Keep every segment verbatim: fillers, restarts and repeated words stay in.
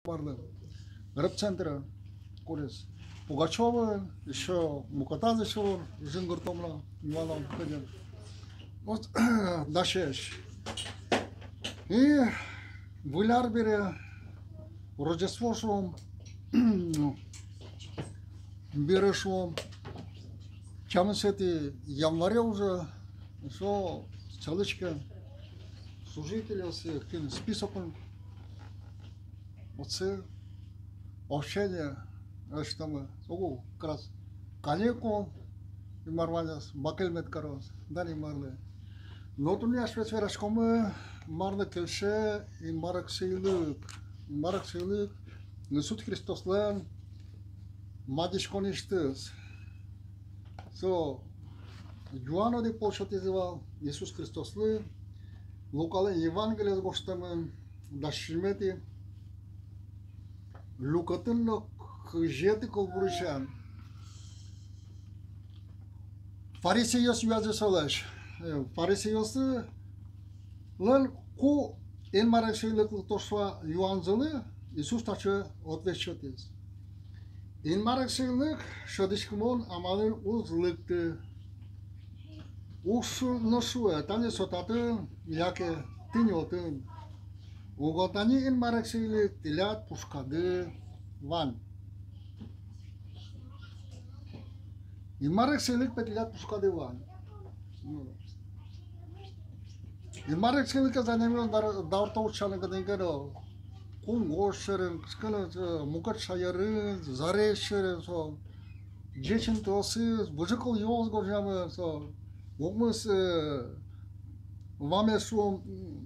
марлы. Рыбцентрын, кудӥз Пугачёвын, ещё мукетаз ещё жингыртом на, юалом кадь. Вот, дасесь. И Выль ар бере, Рождество шуом, бере шуом, тямысэтӥ январе уже, со чалычке служительёс, э, кин списокын отчы общение, э, что мы, ого, как раз каникул, Инмар ваньзэс бакель мед кароз, дан Инмарлы. Но туннэ асьмеос вераськомы, марлы кельше Инмар эксэйлык, Инмар эксэйлык, Иисус Христослэн мадиськонысьтыз. Со юан одӥг пол сётӥзы вал Иисус Христослы, Лукалэн Евангелиез гожтэмын, дас сизьыметӥ люкетын но кызетӥ кылбурысен. Фарисейёс юазы солэсь. Э, фарисейёслэн ку Инмар эксэйлык лыктоз шуа юанзылы Иисус таӵе ответ сётӥз: Инмар эксэйлык шӧдӥськымон амалын уз лыкты. Уг шу-, но шуэ, тани со татын, яке тӥни отын. Уго тани Инмар эксэйлык тӥляд пушкады вань. Инмар эксэйлык пе тӥляд пушкады вань. Инмар эксэйлыкез адямиос дар-, даурто утчаны кытын ке но, кунгож сьӧрын, кыӵе ке но, э, мукет шаерын, зарезь сьӧрын, со, ӟеч интыосыз, выжыкылъёс гожъямын, со, укмыс, э, вамез, шуом,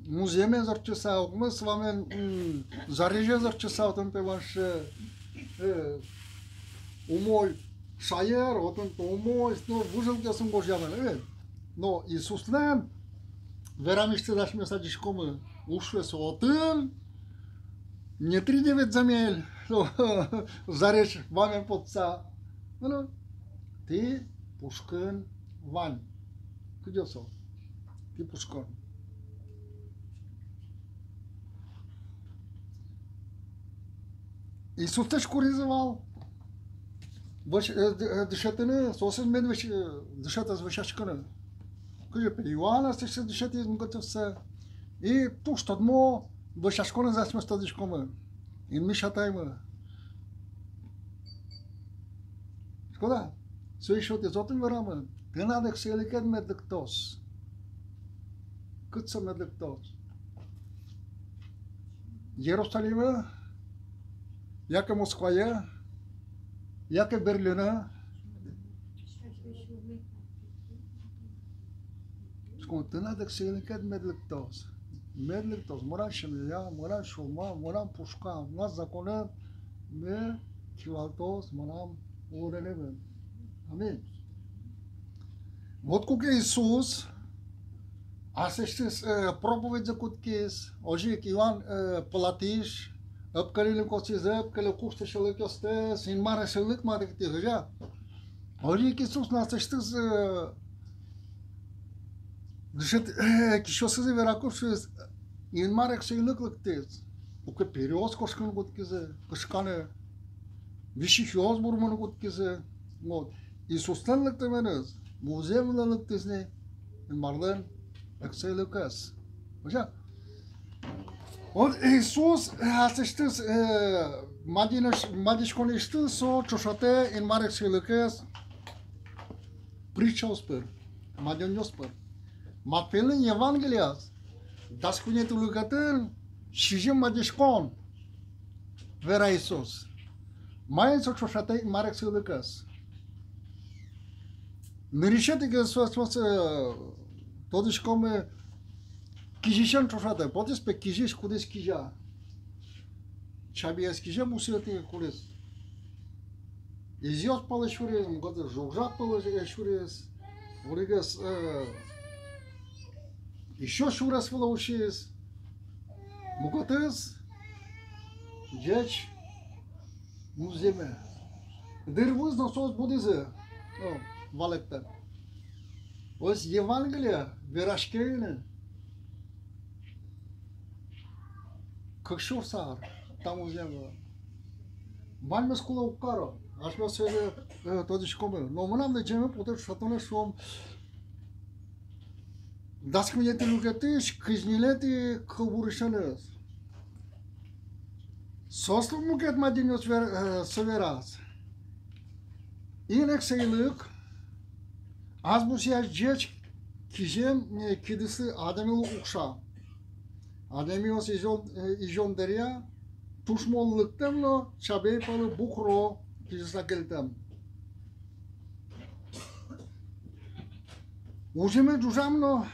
музъемез ортчыса, укмыс вамез, м, зарезез ортчыса, отын пе вань сыӵе, э, умой шаер, отын пе умой, но, выжыкылъёсын гожъямын, э. Но Иисуслэн верамысьтыз асьмеос адӟиськомы, уг шуэ со отын, не тридевять земель, зарезь вамен потса. Ну, тӥ пушкын вань. Кыдёкы со тӥ пушкын. Иисуслэсь куризы вал вӧсь-, э, д-, э, дышетыны, соосыз мед вӧсь-, э, дышетоз вӧсяськыны. Кызьы пе Иоанн аслэсьтыз дышетӥз мукетъёссэ. И туж тодмо вӧсяськонэз асьмеос тодӥськомы. Инмысь Атаймы. Шуиськод-а? Со ещё тӥ отын верамын. Тынад эксэйлыкед мед лыктоз. Кытчы со мед лыктоз? Иерусалиме, яке Москвае, яке Берлине. Шуиськод, тынад эксэйлыкед мед лыктоз. Мед лыктоз. Мынам семьяям, мынам сюлмам, мынам пушкам, мынам законэм мед кивалтоз мынам улонэмын. Аминь. Вот куке Иисус аслэсьтыз, э, проповедьзэ кутскиз, озьы ик Иоанн, э, пылатӥсь, ӧпкелыны косӥз ӧпкелэ, куштэ сьӧлыкъёстэс, Инмар эксэйлык матыктӥз, озьы-а? Озьы ик Иисус но аслэсьтыз, э, дышет-, э, кисьёсызлы вераку шуиз: Инмар эксэйлык лыктӥз. Куке периос кошкыны кутскизы, кышканы, висисьёс бурмыны кутскизы. Вот. Иисуслэн лыктэменыз музъем вылэ лыктӥз ни Инмарлэн эксэйлыкез. Озьы-а? Вот Иисус, э, аслэсьтыз, э, мадинэсь-, мадиськонысьтыз со ӵошатэ Инмар эксэйлыкез притчаос пыр, мадёнъёс пыр. Матфейлэн Евангелияз дас куинетӥ люкетын сизьым мадиськон вера Иисус. Маин со ӵошатэ Инмар эксэйлыкез? Нырысетӥ ке, со, со, со, э, тодӥськомы, кизисен ӵошатэ. Потӥз пе кизись, кудӥз кизя. Чабеез кизе, бусыетӥ кудӥз изъёс пӧлы сюриз, мукетыз жуг-жаг пӧлы сюриз, одӥгез, э, ещё сюрес вылэ усиз, мукетыз ӟеч музъеме. Дыр вуиз но соос будӥзы, о, валэктэ. Озьы Евангелие вераське ини кык сюрс ар. та музъем вылэ. Ваньмыз кулэ уг каро. Асьмеос сое, э, тодӥськомы. Но мынам лыдӟеме потэ ӵошатыны, шуом, дас куинетӥ люкетысь кызь ньылетӥ кылбурысеныз. Соослы мукет мадёнъёс вер-, э, со вераз. Ин эксэйлык ас бусыяз ӟеч кизем, э, кидыслы адямилы укша. Адямиос изён, э, изён дыръя тушмон лыктэм но чабей пӧлы букро кизьыса кельтэм. Узьыны ӝужам но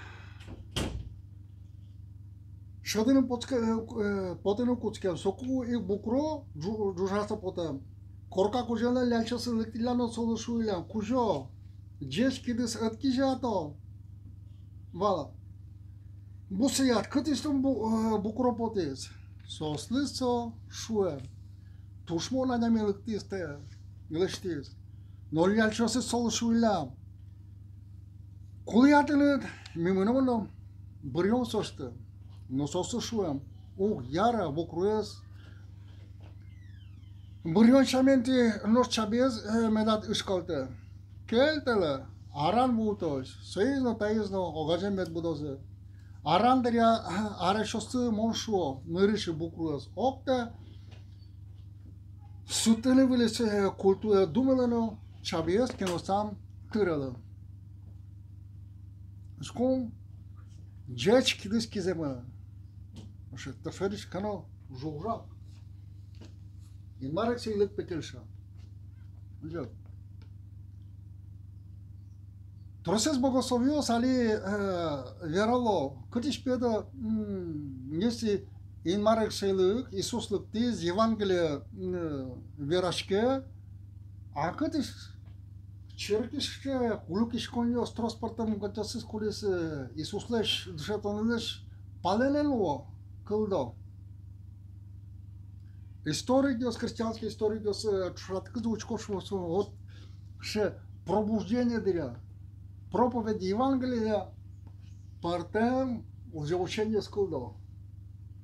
шӧдыны потске-, э, потыны кутскем. Соку ик букро ӝу-, ӝужаса потэм. Корка кузёлэн ляльчиосыз лыктӥллям но солы шуиллям: «Кузё, ӟеч кидыс ӧд кизе-а тон вал? Бусыяд, кытысь тон бу-, э, букро потӥз?» Соослы со шуэм: «Тушмон адями лыктӥз тае, лэсьтӥз». Но ляльчиосыз солы шуиллям: «Кулэ-а тыныд, ми мыном но быръём соосты». Но соослы шуэм: «Уг яра, букроез быръён сямен тӥ нош чабеез, э, медад ышкалтэ. Кельтэлэ аран вуытозь, соиз но, таиз но огазьын мед будозы. Аран дыръя аресъёслы мон шуо: нырысь ик букроез октэ, сутыны выльысь, э, культура думылэ но чабеез кеносам тырылэ». Шуом, ӟеч кидыс киземын. Нош тӥ шӧдӥське но, ӝужак. Инмар эксэйлык пе кельше. Озьы. Тросэз богословъёс али, э, верало, кытысь пе, м, если Инмар эксэйлык, Иисус лыктӥз, Евангелие, м, вераське, а кытысь черкысь ке люкиськонъёс трос пӧртэм мукетъёсыз, кудӥз, э, Иисуслэсь дышетонлэсь палэнэ луо, кылдо. Историкъёс, христианский историкъёс, э, ӵошатскизы, учко, шуо, вот сыӵе пробуждение дыръя, проповедь Евангелия, пӧртэм лжеучениос кылдо.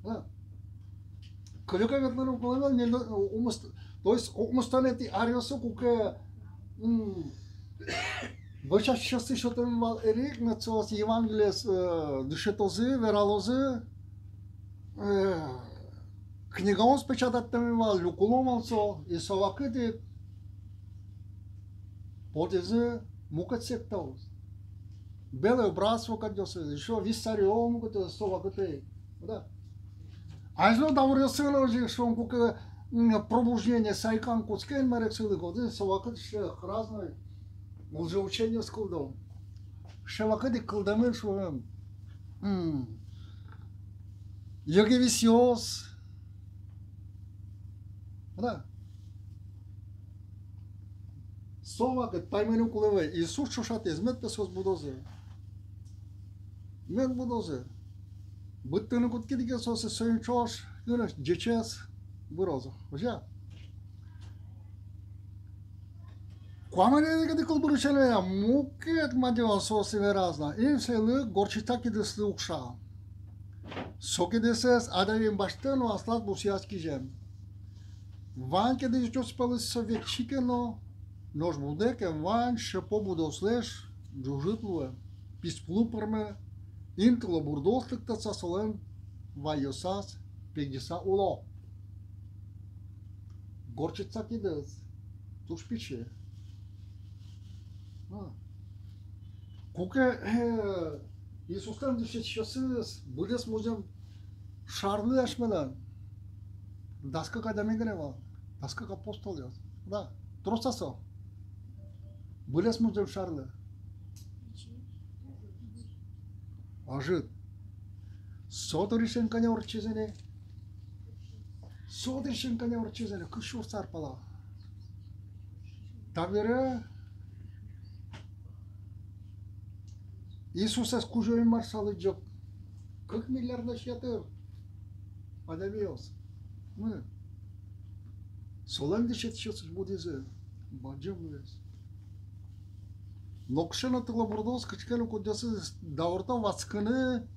А. Кылёке ветлыны кулэ ӧвӧл, не, ну, укмыс-, то есть укмыстонэтӥ аръёсы куке, м, вӧсяськисьёсты сётэмын вал эрик, но соос Евангелиез, э, дышетозы, вералозы, э, книгаос печататэмын вал, люкыло вал со, и со вакытэ потӥзы мукет сектаос. Белое братство кадь, ещё Виссарион кадь со вакытэ. Да. Азьло дауръёсы но озьы, шуом, куке, м, пробуждение сайкан кутске Инмар эксэйлык, отын со вакытэ ещё разной лжеучениос кылдо. Со вакытэ ик кылдэмын, шуом, м, йӧгевисьёс. Да. Со вакытэ паймыны кулэ ӧвӧл, Иисус ӵошатэ, мед пе соос будозы. Мед будозы. Быдтыны кутскиды ке соосыз, соин ӵош, кыӵе ке ӟечез быроз. Озьы-а? Куамын одӥгетӥ кылбурысен мукет мадён соослы вераз на: ин эксэйлык горчица кидыслы укша. Со кидысэз адямиен басьтэ но аслаз бусыяз кизе. Вань кидысъёс пӧлысь со векчи ке но, нош будэ ке, вань шепо будослэсь ӝужыт луэ, писпулы пӧрме, ин тылобурдоос лыктыса солэн вайёсаз пегӟыса уло. Горчица кидыс туж пичи. А. Куке, э, Иисуслэн дышетскисьёсыз быдэс музъем шарлы асьмелэн дас кык адями гинэ вал, дас кык апостолъёс. Да, трос-а со? Быдэс музъем шарлы. Ӧжыт. Со дырысен кӧня ортчиз ини? Со дырысен кӧня ортчиз ини? Кык сюрс ар пала. Табере Иисусэз Кузё-Инмарзэ лыдӟо кык миллиардлэсь ятыр адямиос. Мм. Солэн дышетскисьёсыз будӥзы бадӟым луиз. Нокыӵе но тылобурдоос, кыӵе ке но кудъёсыз даурто ватскыны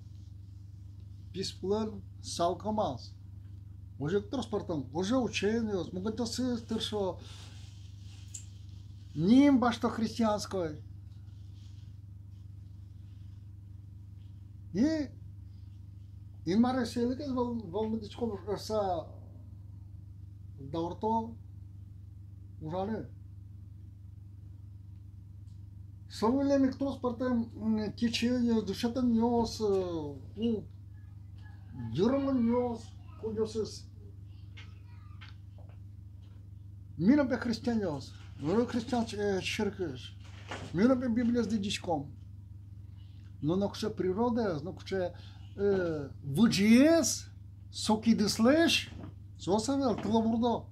писпулэн салкымаз. Озьы ик трос пӧртэм, озьы учениос, мукетъёсыз тыршо, ним басьто христианской. И Инмар эксэйлыкез вӧл-, вӧлмытӥськом шуыса даурто ужаны. Со выллем ик трос пӧртэм, м, течениос, дышетонъёс, э, ну, йырмонъёс, кудъёсыз. Ми но пе христианъёс, ми но христиан, э, черкысь, ми но пе Библиез лыдӟиськом. Но нокыӵе природаез, нокыӵе, э, выжыез со кидыслэсь, со сыӵе тылобурдо.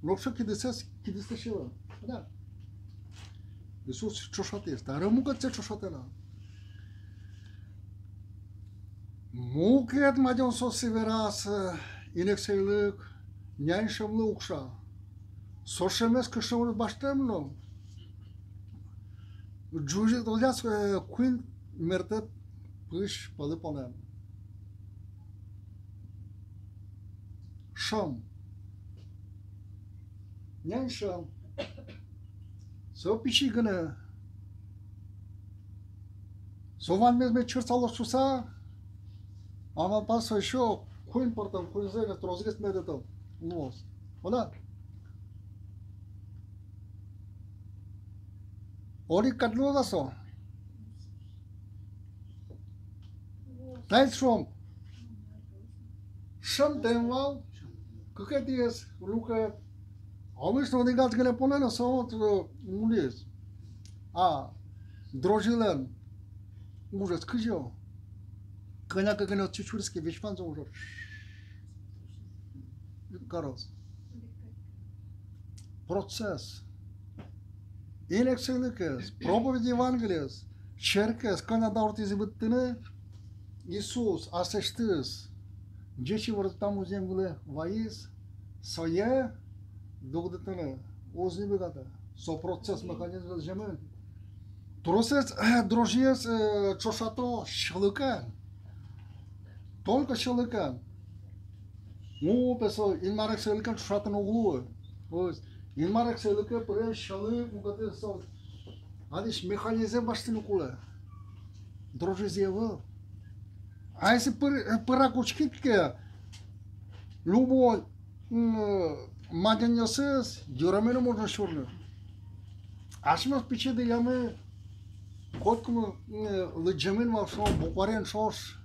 Нокыӵе кидысэз, кидыслэсь ӧвӧл. Да. Иисус ӵошатэ, табере мукетсэ ӵошатэ на. Мукет мадён со сыӵе вераз, э, Инмар эксэйлык нянь сьӧмлы укша. Со сьӧмез кышномурт басьтэм но ӝужыт озяз, э, куинь мертэт пызь пӧлы понэм. Сьӧм. Нянь сьӧм. Со пичи гинэ. Со ваньмыз мед чырсалоз шуыса, а малпа со ещё куинь пӧртэм, куиньзэ гинэ, тросгес мед это луоз. Вала. Одӥг кадь луоз-а со? Таиз шуом, сьӧмтэм вал, кыкетӥез люкет. Обычно одӥгаз гинэ понэ но, со вот, э, мулиз. А дрожжилэн ужез кызьы? Кӧня ке гинэ отчы сюриз ке, весь ваньзэ уже кароз. Процесс. Инмар эксэйлыкез, проповедь Евангелиез, черкез кӧня дауртӥзы быдтыны, Иисус аслэсьтыз ӟеч иворзэ та музъем вылэ вайиз, сое дугдытыны уз ни быгаты. Со процесс, механизм лэземын. Тросэз, э, дрожжиез, э, ӵошато сьӧлыкен. Только сьӧлыкен. Ну, пе, со Инмар эксэйлыкен ӵошатыны уг луы. То есть Инмар эксэйлыке пыре сьӧлык, мукетыз со. Адӟись, механизм басьтыны кулэ. Дрожжиез ӧвӧл. А если пыр-, пырак учкид ке, любой, м, э, мадёнъёсыз йыроме но можно сюрыны. Асьмеос пичи дыръямы котьку, м, э, лыдӟемын вал со букварен ӵош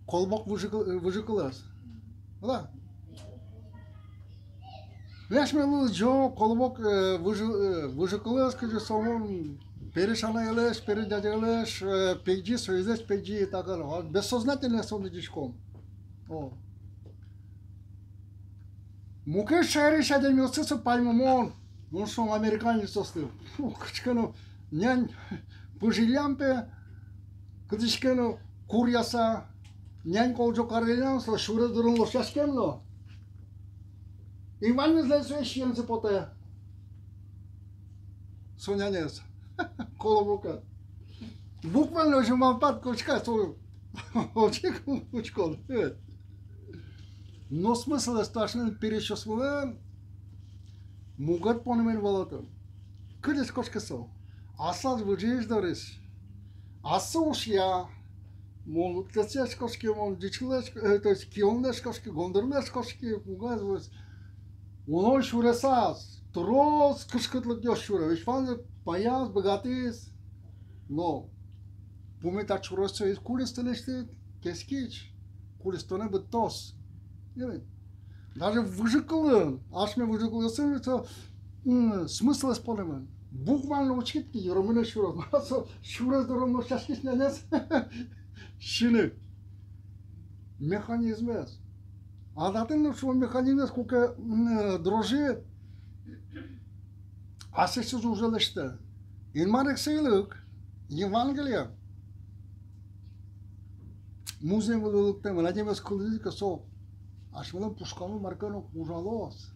колобок выжыкыл-, выжыкылэз. Да. Асьме лыдӟом колобок, э, выжы-, э, выжыкылэз, кызьы со мон пересь анаелэсь, пересь дядяелэсь, э, пегӟи, соизлэсь пегӟи, так далее. А бессознательно со лыдӟиськом. О. Мукет шаерысь адямиослы со паймымон, ну, шуом, американецъёслы. Ну, кыӵе ке но нянь пыжиллям пе, кытысь ке но куръяса, нянь колӟо кариллям, со сюрес дурын лошъяськем но. И ваньмызлэн со сиемзы потэ. Со нянез. Колобокез. Буквально уже малпад кошка, со озьы ик учкон. Но смыслэз таӵе пересьёс вылэм мукет понэмын вал отын. Кытысь кошке со? Аслаз выжыысь дорысь. А со ушъя. Мон лыктэтӥсь кошке, мон ӟичылэсь, э, то есть кионлэсь кошке, гондырлэсь кошке, мугаз вось. Уно сюресаз трос кышкытлыкъёс сюре. Весь ваньзэ пӧяз, быгатӥз. Но пумит ачуросо из кулистонэсьтыд кескич, кулистонэ быдтоз. Даже выжыкылын, асьме выжыкылын со, м, смыслэз понэмын. Буквально учкид ке, йыромы но сюроз. Мар со сюрес дурын лошъяськись нянез сиыны. Механизмез. А татын но шуом механизмез, куке, м, э, дрожжи аслэсьтыз ужзэ лэсьтэ. Инмар эксэйлык, Евангелие. Музъем вылэ лыктэмын, адямиос кылӥзы ке, со асьмелэн пушкамы мар ке но ужалоз.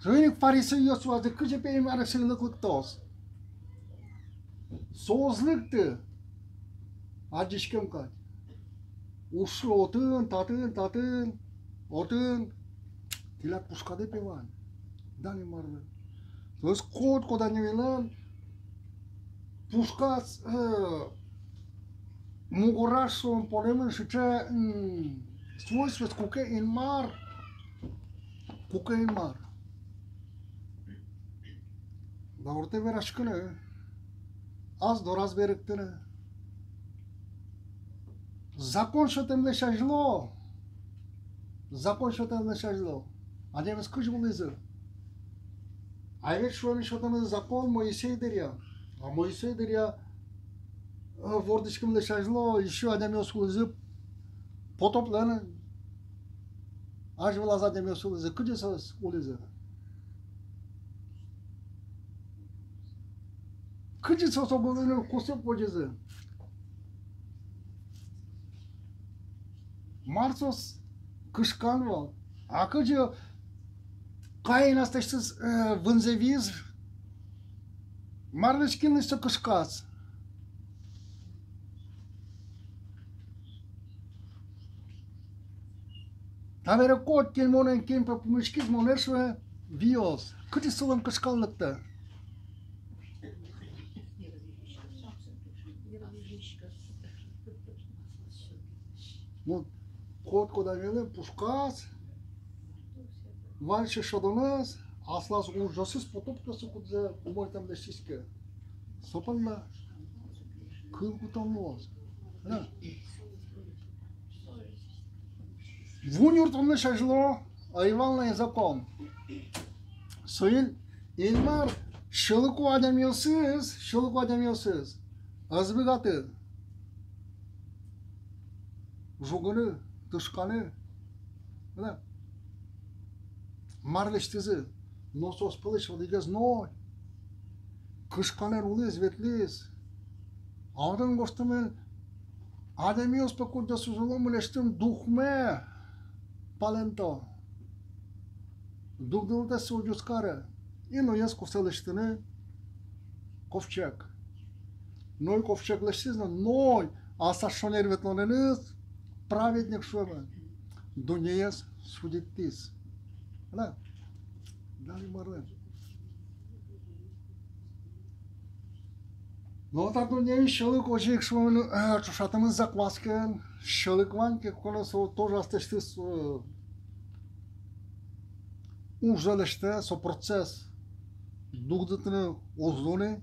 Соин ик фарисейёс вазы, кызьы пе Инмар эксэйлык лыктоз. Со уз лыкты. Адӟиськем кадь. Ужъёс отын, татын, татын. Отын тӥляд пушкады, пе, вань. Дан Инмарлы. То есть котькуд адямилэн пушказ, э, мугораз шуом понэмын сыӵе, м, свойствоез, куке Инмар, куке Инмар. Дауртэ вераськыны, ас дораз берыктыны. Закон сётэмлэсь азьло, закон сётэмлэсь азьло адямиос кызьы улӥзы? А ведь шуом, сётэмын закон Моисей дыръя. А Моисей дыръя, э, вордӥськемлэсь азьло ещё адямиос улӥзы потоплэн азьвылаз, адямиос улӥзы. Кызьы соос улӥзы? Кызьы соос огъя кусып возизы? Мар соос кышкан вал? А кызьы Каин аслэсьтыз, э, вынзэ виз? Марлэсь, кинлэсь со кышказ? Табере коть кин монэн, кин пе пумиськиз монэ, шуэ, виёз. Кызьы солэн кышкан лыктэ? Ну, котькуд адямилэн пушказ вань сыӵе шӧдонэз, аслаз ужъёсыз потоплэсь, кудзэ умой тӥледлы сиське. Со понна кыл кутон луоз. Ву нюртонлэсь азьло ӧй вал на закон. Соин Инмар сьӧлыко адямиосыз, сьӧлыко адямиосыз ӧз быгаты жугыны, тышканы. Мар лэсьтӥзы? Но соос пӧлысь одӥгез Ной. Кышканэн улӥз, ветлӥз. А отын гожтэмын: адямиос пе, кудъёсыз уло, милесьтым духме палэнто. Дугдылытэз со уд уз каре. И Ноез косэ лэсьтыны ковчег. Ной ковчег лэсьтӥз но, Ной аслаз шонер ветлонэныз, праведник шуэмын, дуннеез судиттӥз. Ана, дан Инмарлы. Но та дуннеын сьӧлык озьы ик, шуом, э, ӵошатэмын закваскен, сьӧлык вань ке, куке но со тоже аслэсьтыз, э, ужзэ лэсьтэ, со процесс дугдытыны уз луы ни,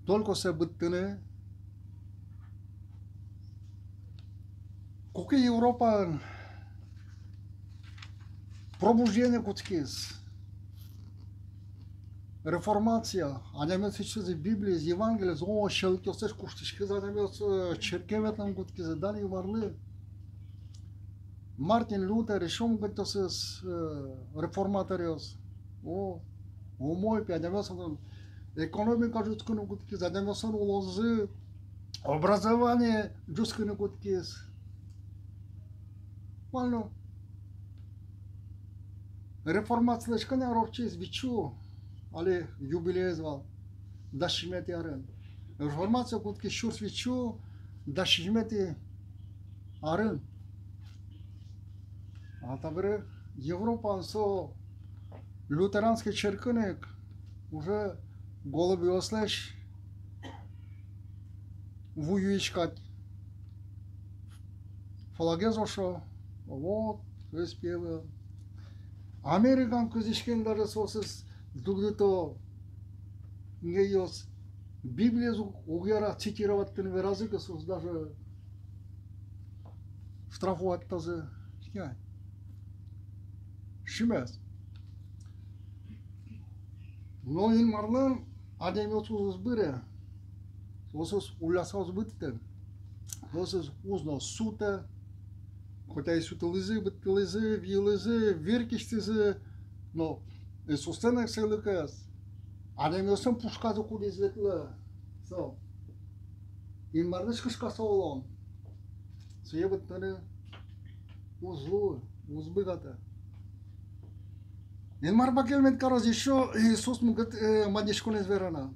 только сое быдтыны. Куке Европаын пробуждение кутскиз, реформация, адямиос исчизы Библиез, Евангелиез, о, сьӧлыкъёсысь куштӥськиз, адямиос, э, черке ветлыны кутскизы, дан Инмарлы. Мартин Лютер, ещё мукетъёсыз, э, реформаторъёс. О, умой пе, адямиослэн экономика ӝутскыны кутскиз, адямиослэн улонзы, образование ӝутскыны кутскиз. Вал но. Реформацилэсь кӧня ар ортчиз? Витьсю, али юбилеез вал, дас сизьыметӥ арын. Реформация кутскиз сюрс витьсю дас сизьыметӥ арын. А табере Европаын со лютеранской черкын ик уже голубойёслэсь ву юись кадь флагез ошо, вот, то есть первое. Америкаын кылзӥськем даже соосыз дугдыто инъёс Библиез уг, уг яра цитировать карыны веразы ке, соосыз даже штрафовать карозы. Шимес. Но Инмарлэн адямиосыз уз быре, соосыз улляса уз быдтэ, соосыз уз но сутэ, хотя и сутылӥзы, быдтылӥзы, виылӥзы, вир кисьтӥзы, но Иисуслэн эксэйлыкез адямиослэн пушказы кудӥз ветлэ, со Инмарлэсь кышкаса улон, сое быдтыны уз луы, уз быгатэ. Инмар бакель мед кароз ещё Иисус мукет, э, мадиськонэз вераны.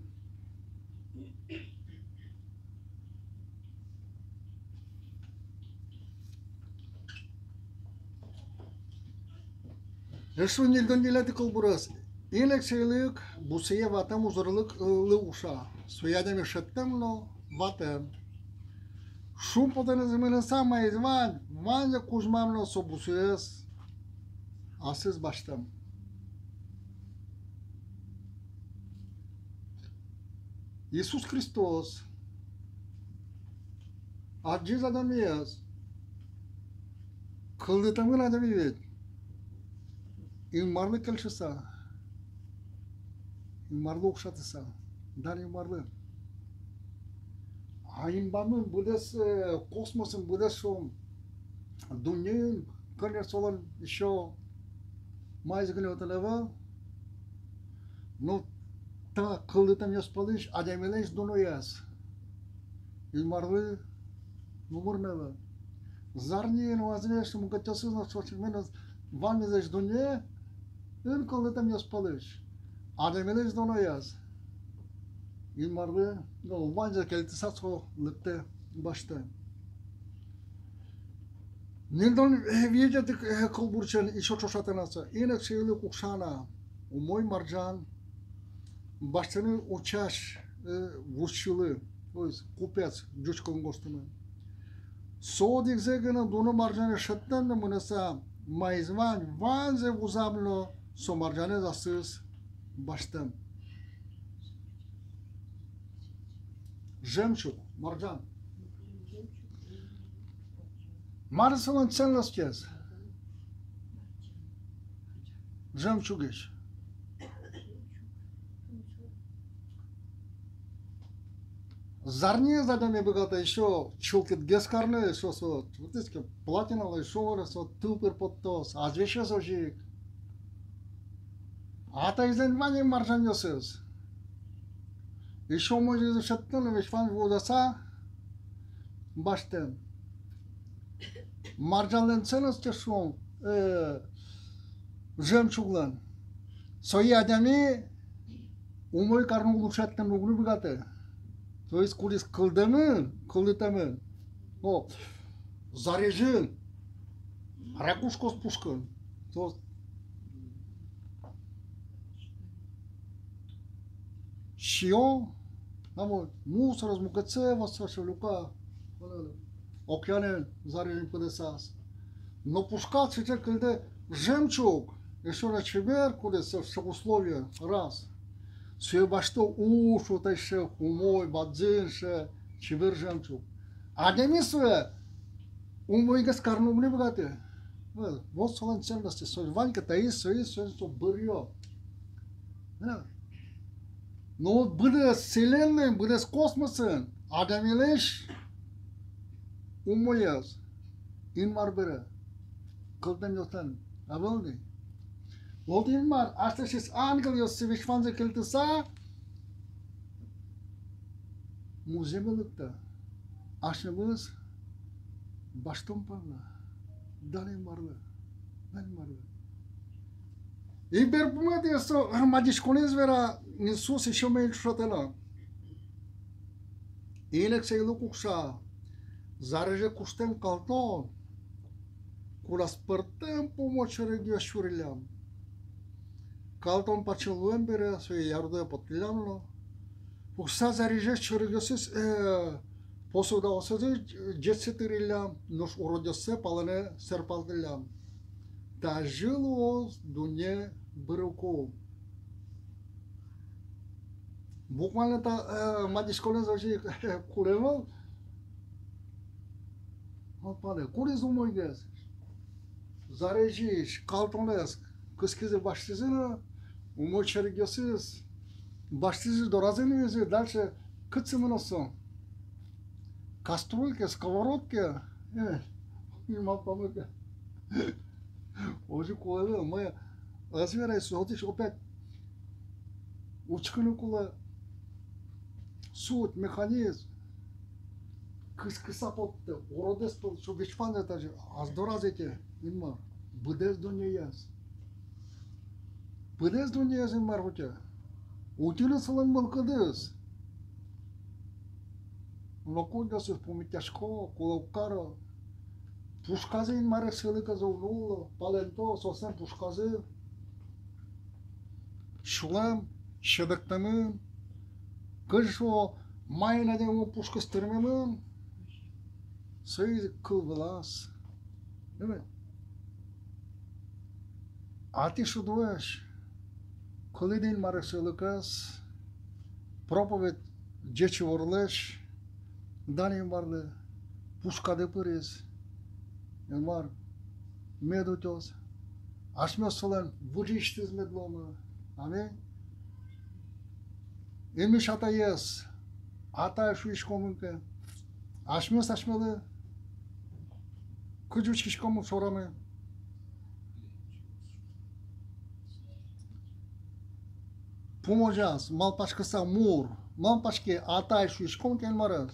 Эшшо ньыльдон ньылетӥ кылбурез. Инэксэйлык бусые ватэм узырлыклы укша. Сое адями шедьтэм но ватэм. Шумпотонэз мыныса маиз вань, ваньзэ кузьмам но со бусыез аслыз басьтэм. Иисус Христос адӟиз адямиез. Кылдытэмын адями ведь Инмарлы кельшыса, Инмарлы укшатыса, дан Инмарлы. А инбамын быдэс, э, космосын, быдэс со дуннеын, кӧня солэн ещё маиз гинэ отын ӧвӧл. Но та кылдытэмъёс пӧлысь адямилэсь дуноез Инмарлы номыр но ӧвӧл. Зарни но, азвесь но, мукетъёсыз но, со сямен ик ваньмызлэсь дуннеын кылдытэмъёс пӧлысь адямилэсь дуноез Инмарлы, но ваньзэ кельтыса со лыктэ, басьтэ. Ньыльдон витетӥ, э, кылбурчен ещё ӵошатэ на со. Инэксэйлык укша на умой марӟан басьтыны утчась, э, вузчилы, то есть купец, ӟуч кылын гожтэмын. Со одӥгзэ гинэ дуно марӟанэ шедьтэм но мыныса, маиз вань, ваньзэ вузам но со марӟанэз аслыз басьтэм. Жемчуг, марӟан. Мар солэн ценностез? Жемчугысь. Зарни адями быгатэ ещё чылкытгес карыны, ещё со, вот эти платиналы, ещё вара со тыл пыр поттоз, азвесез озьы ик. А таизлэн вань ик марӟанъёсыз. Ещё умойгес шедьтэм но, весь вань вузаса басьтэм. Марӟанлэн ценностез, шуом, э, жемчуглэн. Сое адями умой карыны уг лу, шедьтэм но уг лу быгатэ. То есть кудӥз кылдэмын, кылдытэмын, но зарезьын ракушкаос пушкын. То сиё, а мо мусорез, мукетсэ вӧсяса люка, океанын зарезьын пыдэсаз. Но пушказ сыӵе кылдэ жемчуг, ещё на чебер, кудӥз со, со условие раз. Сое басьто уж, вот эшшо умой, бадӟым эшшо, чебер жемчуг. Адями сое умойгес карыны уг ни быгаты. Вот солэн ценностез, со вань ке таиз, соиз, соин со быръё. Да. Но вот быдэс вселенной, быдэс космосын адямилэсь умоез Инмар бере. Кылдэмъёслэн ӧвӧл ни. Вот Инмар аслэсьтыз ангелъёссэ, весь ваньзэ кельтыса, музъеме лыктэ. Асьмемыз басьтом понна. Дан Инмарлы. Дан Инмарлы. И берпуметӥ со мадиськонэз вера Иисус, ещё мед ӵошатэ на. Инэксэйлык укша, зарезе куштэм калтон, кудаз пӧртэм пумо чорыгъёс сюриллям. Калтон пачын луэм бере, сое ярдэ поттӥллям но, пукса зарезез чорыгъёсыз, э, посудаосыз ӟечсэ тыриллям, нош уродъёссэ палэнэ сэрпалтӥллям. Тазьы луоз дунне бырыку. Буквально та, э, мадиськонэз озьы ик кулэ ӧвӧл. Малпаны, кудӥз умойгес. Зарезись калтонэз кыскизы, басьтӥзы но, умой чорыгъёсыз басьтӥзы, доразы нуизы, дальше кытчы мыноз со? Кастрюльке, сковородке, э, и малпамы ке. Озьы кулэ ӧвӧл, мае ӧз верай, сотысь опять учкыны кулэ суть, механизм. Кыскыса поттэ, уродэз пӧлысь, со весь ваньзэ тазьы, ас дораз ӧте Инмар. Быдэс дуннеез. Быдэс дуннеез Инмар утё. Утьыны солэн мылкыдыз. Но кудъёсыз пумитъясько, кулэ уг каро. Пушказы Инмар эксэйлыкез уг нулло, палэнто, соослэн пушказы. сюлэм сьӧдэктэмын, кызьы шуо, маин адямилэн пушкыз тырмемын, со ик кыл вылаз. Ӧвӧл. А тӥ шудоесь кылӥды Инмар эксэйлыкез, проповедь ӟеч иворлэсь, дан Инмарлы, пушкады пыриз, Инмар мед утёз. Асьмеос солэн выжыысьтыз мед луомы. Аминь. Инмысь Атаез Атай шуиськомы ке, асьмеос асьмелы кызьы учкиськомы шорамы? Пумозяз малпаськыса, мур, малпаське, Атай шуиськом ке Инмарез,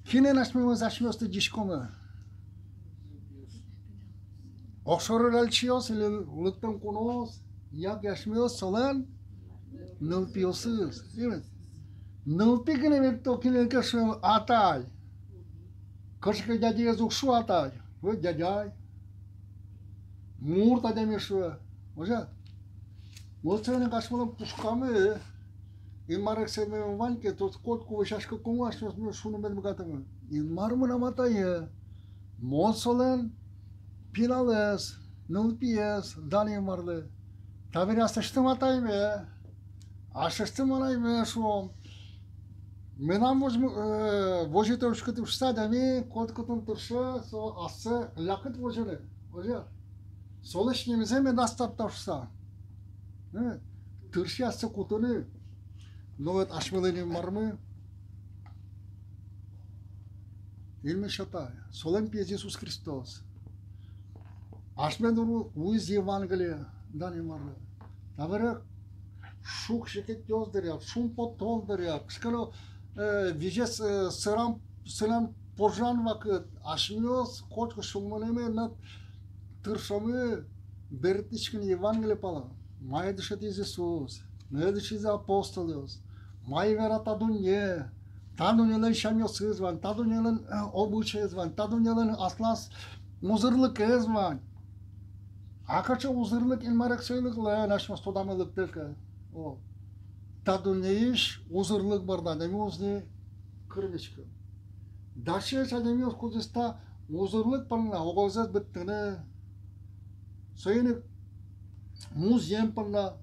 кинэн асьмеос асьмеосты лыдӟиськомы? Огшоры ляльчиос или лыктэм куноос, яке асьмеос солэн нылпиосыз. Нылпи гинэ ведь то, кинэн ке шуэм атай. Кыӵе ке дядяез уг шуы атай, шуэ дядяй. Мурт адями шуэ. Озьы. Вот соин ик асьмелэн пушкамы Инмар эксэймы вань ке, то котьку вӧсяськыкумы, асьмеос мед шуыны мед быгатомы: Инмар мынам Атае, мон солэн пиналэз, нылпиез, дан Инмарлы. Табере аслэсьтым атайме, аслэсьтым анайме шуом. Мынам возьм-, э, возьытэм учкытэм шуыса адями котькытын тырше со ассэ лякыт возьыны. Озьы. Солэсь нимзэ медаз тапта шуыса. Э, тырше ассэ кутыны. Но вот асьмелэн Инмармы Инмысь Атай, солэн пиез Иисус Христос. Асьме доры вуиз Евангелие, дан Инмарлы. Табере шуг-секытъёс дыръя, шумпотон дыръя, кыӵе ке но, э, визьзэ, э, сэрам, сэрам пожан вакыт, асьмеос котьку сюлмынымы но тыршомы берыктӥськыны Евангелие пала. Мае дышетӥз Иисус, мае дышетӥзы апостолъёс, мае вера та дунне, та дуннелэн сямъёсыз вань, та дуннелэн, э, обычайез вань, та дуннелэн аслаз узырлыкез вань. А кыӵе узырлык Инмар эксэйлыклэн, асьмеос тодамы лыктэ ке. О. Та дуннеысь узырлык борды адями уз ни кырмиськы. Дасесь адямиос, кудӥз та узырлык понна огзэс быдтыны, соин ик музъем понна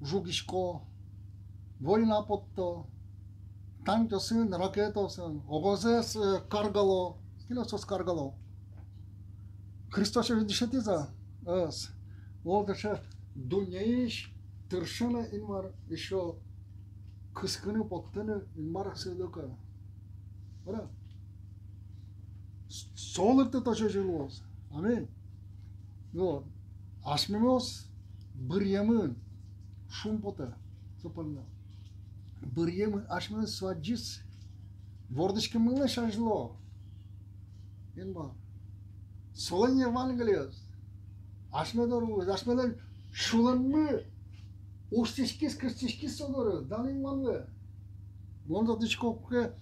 жугисько, война потто, танкъёсын, ракетаосын, огзэс, э, каргало. Кинъёс соос каргало? Христос ведь дышетӥз-а? Ӧз. Оло, таӵе дуннеысь тыршыны Инмар эшшо кыскыны, поттыны Инмар эксэйлыке. Вала? С-, со лыктэ, то озьы луоз. Аминь. Но асьмемес быръемын, шумпотэ со понна. Быръемын асьмемес со адӟиз, вордӥськеммылэсь азьло. Инмар. Солэн Евангелиез асьме доры вуиз, асьмелэн сюлэммы усьтӥськиз, кыстӥськиз со доры, дан Инмарлы. Мон тодӥсько, куке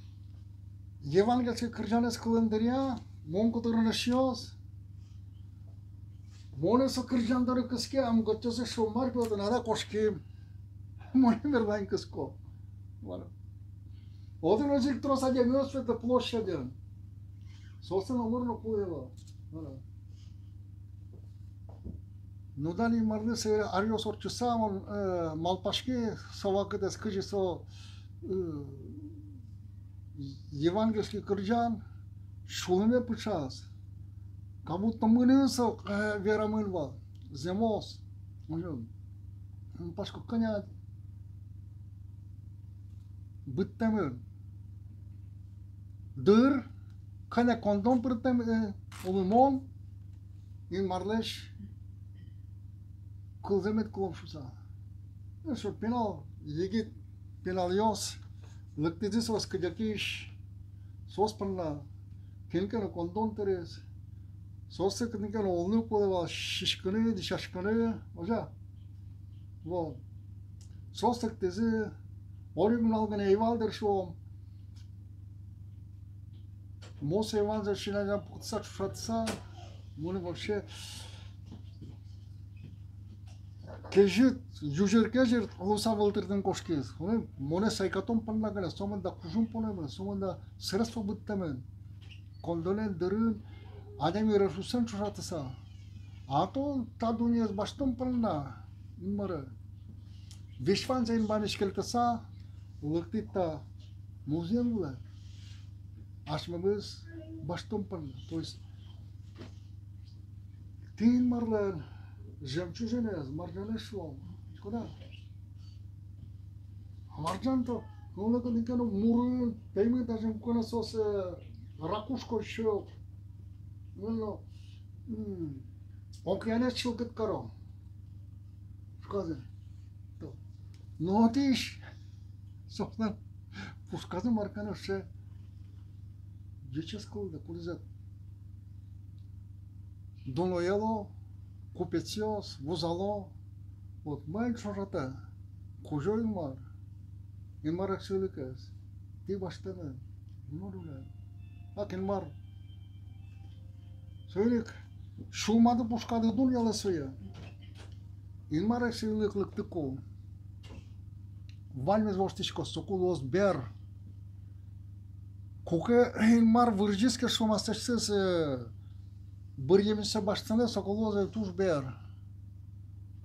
евангельской кырӟанэз кылэм дыръя, мон котырын эшъёс, монэ со кырӟан доры кыске, а мукетъёсыз шуо: мар пе, отын али кошким. Монэ мерлань кыско. Вала. Отын озьы ик трос адямиос ветло площадьын. Соослэн номыр но кулэ ӧвӧл. Вала. Ну, дан Инмарлы, со аръёс ортчыса мон, э, малпаськи со вакытэз, кызьы со, э, евангельской кырӟан сюлэме пыӵаз. Как будто мыным со, э, верамын вал. Зэмос. Мон малпасько, кӧня быдтэмын дыр, кӧня коньдон пыртэмын, э, улымон Инмарлэсь кылзэ мед кылом шуыса. Э, со пинал, егит пиналъёс лыктӥзы соос кыдёкысь, соос понна кин ке но коньдон тыриз, соослы кытын ке но улыны кулэ вал, сиськыны, дӥсяськыны, озьы-а? Вот. Соос лыктӥзы, одӥг нунал гинэ ӧй вал дыр, шуом. Мон со Иван Зощенко пуктыса, ӵошатыса, мыным вообще, кезьыт, ӟужер кезьыт луыса вылтыртыны кошкиз. Монэ сайкатон понна гинэ, сомында кужым понэмын, сомында средство быдтэмын. Коньдонэн, дырын, адями ресурсэн ӵошатыса. А то та дуннеез басьтон понна, Инмаре, весь ваньзэ Инмарлэсь кельтыса, лыктӥд та музъем вылэ, асьмемыз басьтон понна. То есть тӥ Инмарлэн жемчужинэз, маржанэз шуом. Куда? А маржан-то, ну, кытын ке но мурын, пеймыт азьын, куке но соос, э, ракушка ещё. Ну, ну, м, океанэз чылкыт каро. Шуказы. То. Но отысь соослэн пушказы мар ке но сыӵе ӟечез кылдэ, кудӥзэ дуноело, купецъёс вузало. Вот маин ӵошатэ Кузё-Инмар, Инмар эксэйлыкез, тӥ басьтэмын, ну, ну, ну. Ак Инмар. Соин ик сюлмады, пушкады дунъялэ сое. Инмар эксэйлык лыктыку, ваньмыз воштӥськоз, соку луоз бер. Куке Инмар вырӟиз ке шуом аслэсьтыз, э, быръемзэ басьтыны, соку луоз туж бер.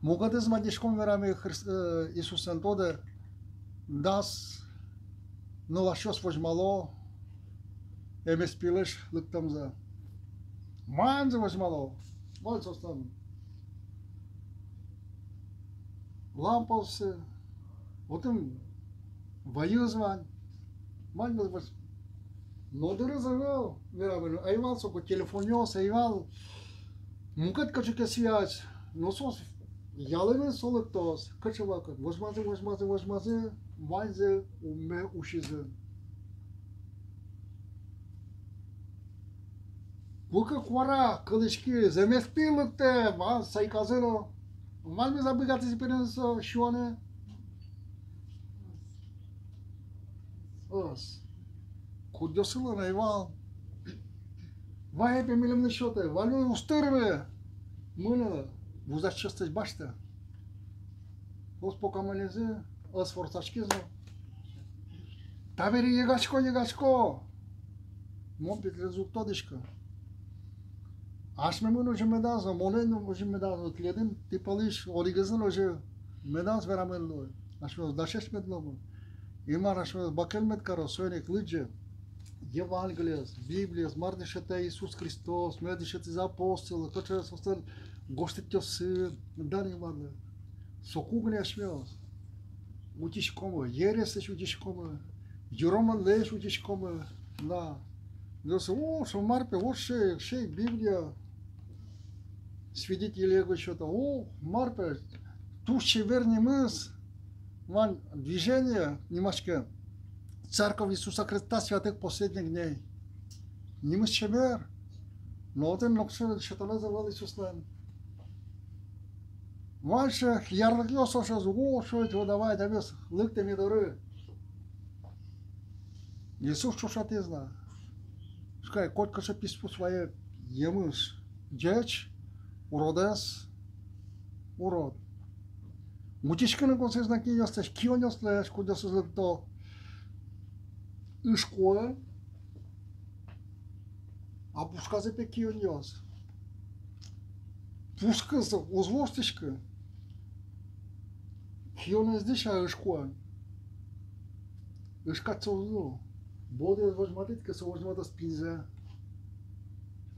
Мукетыз мадиськом верамы Хрис-, э, Иисуслэн, тодэ, дас нылашъёс возьмало эмеспилэсь лыктэмзэ. Ваньзэ возьмало. Вань соослэн лампаоссы, отын вӧйыз вань. Ваньмыз вӧйыз. Но дырыз ӧвӧл, верамын, ӧй вал соку телефонъёс, ӧй вал мукет кыӵе ке связь. Но соос ялэмын, со лыктоз. Кыӵе вакыт? Возьмазы, возьмазы, возьмазы, ваньзы умме усизы. Куке куара кылӥськиз, эмеспи лыктэ, вань сайказы но. Ваньмыз-а быгатӥз пырыны со сюаны? Ӧз. Кудъёсызлэн ӧй вал. Вай, пе, милемлы сётэ, ваньмыз уз тырмы. Мынэ, вузатӥсьёслэсь басьтэ. Соос пока мынӥзы, ӧс ворсаськиз но. Табере йыгасько, йыгасько. Мон пе тӥледыз уг тодӥськы. Асьмемын озьы медаз но, монэн озьы медаз но, тӥледын, тӥ пӧлысь одӥгезын озьы медаз, верамын луэ. Асьмеос дасесь мед луомы. Инмар асьмеос бакель мед кароз, соин ик лыдӟе Евангелиез, Библиез, мар дышетэ Иисус Христос, мар дышетӥзы апостолъёс, кыӵе соослэн гожтэтъёссы, дан Инмарлы. Соку гинэ асьмеос утиськомы, ереслэсь утиськомы, йыромонлэсь утиськомы, да. Дас, о, со мар пе, вот сыӵе, сыӵе Библия, Свидетели Иеговы сёто, о, мар пе, туж чебер нимыз, вань движение нимаське «Церковь Иисуса Христа святых последних дней». Нимыз чебер, но отын нокыӵе сётонэз ӧвӧл Иисуслэн. Вань сыӵе ярлыкъёс, ошез уго, шуэ, вот давай, давай, лыктэ ми доры. Иисус ӵошатӥз на. Шуэ, котькыӵе писпу вае емыш ӟеч, уродэз урод. Утиськыны косӥз на киынъёслэсь, кионъёслэсь, кудъёсыз лыкто ышкоен, а пушказы пе кионъёс. Пушкыз уз воштӥськы. Кионэз дӥся ышкоен. Ышкать со уз лу. Бодыез возьматӥд ке, со возьматоз пиньзэ.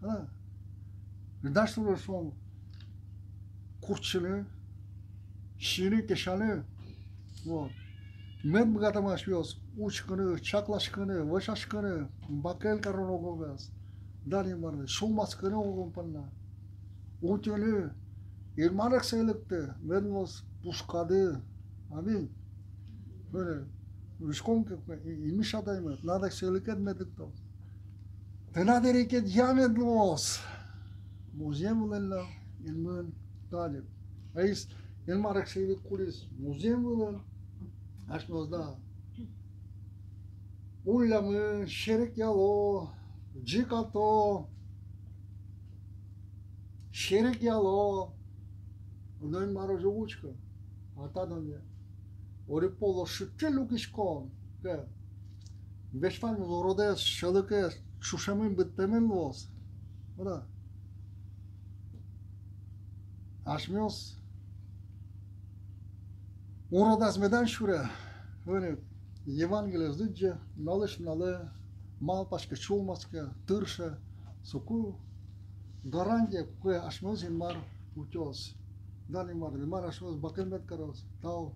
А. Дась луэ со куртчыны, сиыны, кесяны. Вот. Мед быгатомы асьмеос учкыны, чакласькыны, вӧсяськыны, бакель кароно огогаз. Дан Инмарлы, сюлмаськыны огогон понна. Утьыны, Инмар эксэйлыкты мед луоз пушкады. Аминь. Мынэ, учком ке, и-, Инмысь Атаймы, тынад эксэйлыкед мед лыктоз. Тынад эрикедъя мед луоз. Музъем вылын но, инмын кадь ик. Ӧй, Инмар эксэйлык кулӥз музъем вылын, асьмеос, да, уллямы, серекъяло, ӝикато, серекъяло. Но Инмар озьы уг учко. А та данъя. Одӥг пол луоз сыӵе люкиськон ке, весь ваньмыз уродэз, сьӧлыкез ӵушемын, быдтэмын луоз. Вала. Асьмеос уродаз медам сюре, вань Евангелиез лыдӟе, нуналысь нуналэ малпаське, сюлмаське, тырше, соку гарантия, куке асьмеос Инмар утёз. Дан Инмарлы, Инмар асьмеос бакель мед кароз. Тау.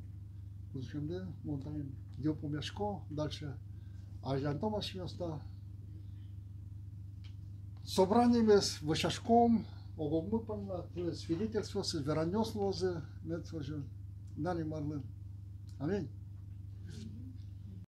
Кылзӥсьлы мон тани йылпумъясько, дальше азьланьтом асьмеос та собраниемес, вӧсяськом, ог-огмы понна, тӥледлы свидетельствоосыз, веранъёс луозы, мед со озьы. Дан Инмарлы. Аминь.